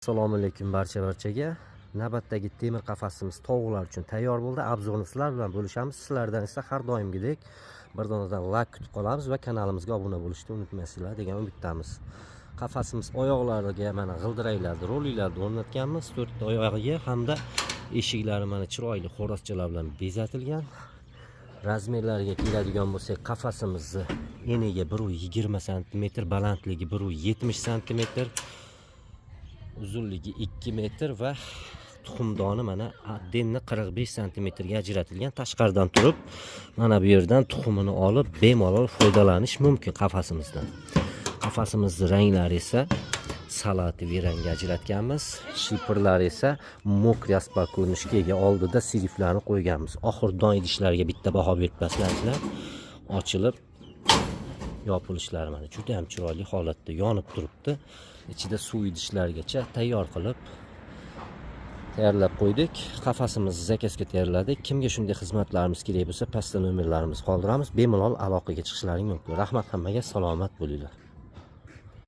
Assalomu alaykum barchaga. Navbatdagi temir qafasimiz tovuqlar uchun tayyor bo'ldi. Обзор ni sizlar bilan bo'lishamiz. Sizlardan esa har doimgidek bir donadan layk kutib qolamiz va kanalimizga obuna bo'lishni unutmaysizlar degan umiddamiz. Qafasimiz oyoqlariga mana g'ildiraklarni, roliklarni o'rnatganmiz. To'rtta oyog'iga hamda eshiklari mana chiroyli xo'rozchalar bilan bezatilgan. Размер lariga keladigan bo'lsak, qafasimizni eniga 1,20 sm, balandligi 1,70 sm, uzunligi 2 metr va tuxumdoni mana отдельно 45 santimetrga ajratilgan. Tashqaridan turib mana bu yerdan tuxumini olib, bemalol foydalanish mumkin qafasimizdan. Qafasimizni ranglari esa салатовый rangga ajratganmiz. Shipirlari esa мокрый aspa ko'rinishga ega, oldida siliflarni qo'yganmiz. Oxir don idishlarga bitta baho berib tashlabsizlar. Ochilib yopilishlari mana juda ham chiroyli holatda yonib turibdi. Ichida suv idishlargacha tayyor qilib tayyorlab qo'ydik. Qafasimizni заказ ga tayyorladik. Kimga shunday xizmatlarimiz kerak bo'lsa, pastda nomerlarimizni qoldiramiz, bemalol aloqaga chiqishlaring mumkin. Rahmat hammaga, salomat bo'linglar.